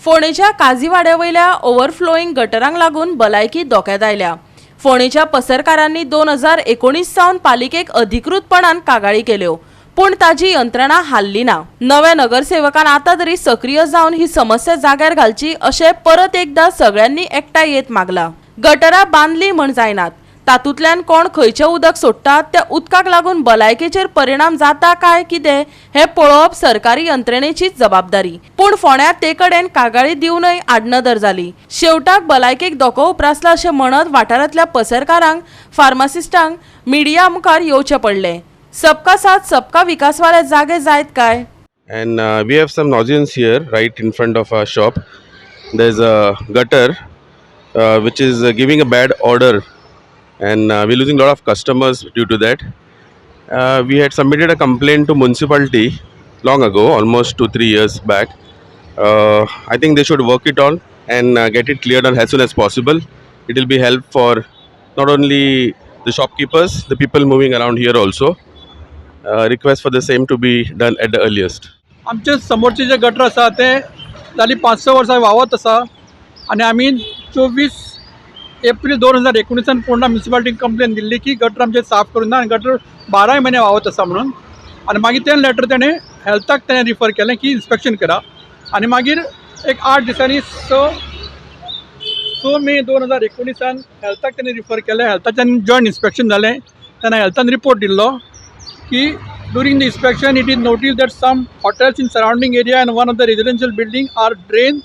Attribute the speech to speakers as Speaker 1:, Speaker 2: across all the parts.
Speaker 1: फोंडेच्या काजीवाड्या वयल्या ओव्हरफ्लोईंग गटरांक लागून भलायकी धोक्यांत आयल्या. फोंडेच्या पसरकारांनी 2019 सावन पालिकेक अधिकृतपणान कागाळी केल्यो, पूण ताजी यंत्रणा हाल्ली ना. नव्या नगरसेवकान आतां तरी सक्रीय जावन ही समस्या जाग्यार घालची अशें परत एकदा सगळ्यांनी एकठांय येत मागला. गटरां बांदली म्हण जायनात, तातूंतल्यान कोण खंयचें उदक सोडटात, त्या उदकाक लागून भलायकेचेर परिणाम जाता काय कितें हें पळोवप सरकारी यंत्रणेचीच जबाबदारी. पूण फोंड्यां ते कडेन कागाळी दिवनय आडनदर जाली. शेवटाक भलायकेक धोको उप्रासला अशें म्हणत वाठारांतल्या पसरकारांक, फार्मासिस्टांक मिडिया मुखार येवचें पडलें. सबका साथ सबका विकासवाले जागे जायत काय?
Speaker 2: And we have some nuisance here right in front of our shop. There's a gutter which is giving a bad odor, and we're losing a lot of customers due to that. We had submitted a complaint to municipality long ago, almost 2-3 years back. I think they should work it on and get it cleared on as soon as possible. It will be help for not only the shopkeepers, the people moving around here also. Request for the same to be done at the earliest.
Speaker 3: आमचे समोरचे जे gutter आसा ते जाली 5-6 वर्सां व्हांवत आसा आनी आमी 24 एप्रील 2019 पोंडा म्युनिसिपालिटीक कंप्लेन दिल्ली की गटर आमचे साफ करूंक ना आनी गटर बाराय म्हयने व्हांवत आसा म्हणून. आनी मागीर तें लेटर तेणें हेल्थाक तेणें रिफर केलें की इन्स्पेक्शन करा. आनी मागीर एक 8 दिसांनी 6 मे 2019 हेल्थाक तेणें रिफर केलें. हेल्थाच्यान जॉयंट इन्स्पेक्शन जालें तेन्ना हेल्थान रिपोर्ट दिल्लो की during the inspection, it is noticed that some hotels in surrounding area and one of the residential building are drain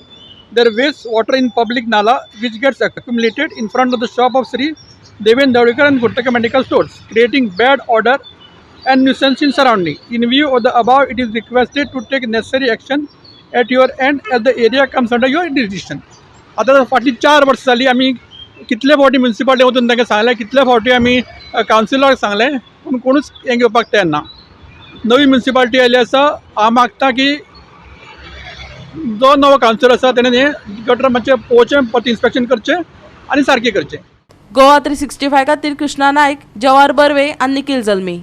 Speaker 3: their waste water in public nala, which gets accumulated in front of the shop of Sri Deven Dhavalikar and Gurtaka Medical Stores, creating bad odor and nuisance in surrounding. In view of the above, it is requested to take necessary action at your end, as the area comes under your jurisdiction. आतां फाटलीं 4 वर्सां जालीं, आमी कितले फावटी municipality वचून तांकां सांगलें, कितले फावटी आमी कावन्सिलराक सांगलें, पूण कोणूच हें घेवपाक तयार ना. नवी म्युनिसिपालिटी आयली आसा. हांव मागता की जो नवो कावन्सिलर आसा तेणें हें गटर मातशें पळोवचें, परत इन्स्पेक्शन करचें आनी सारकें करचें.
Speaker 1: गोवा 365 खातीर कृष्णा नायक, जवाहर बर्वे आनी निखिल जल्मी.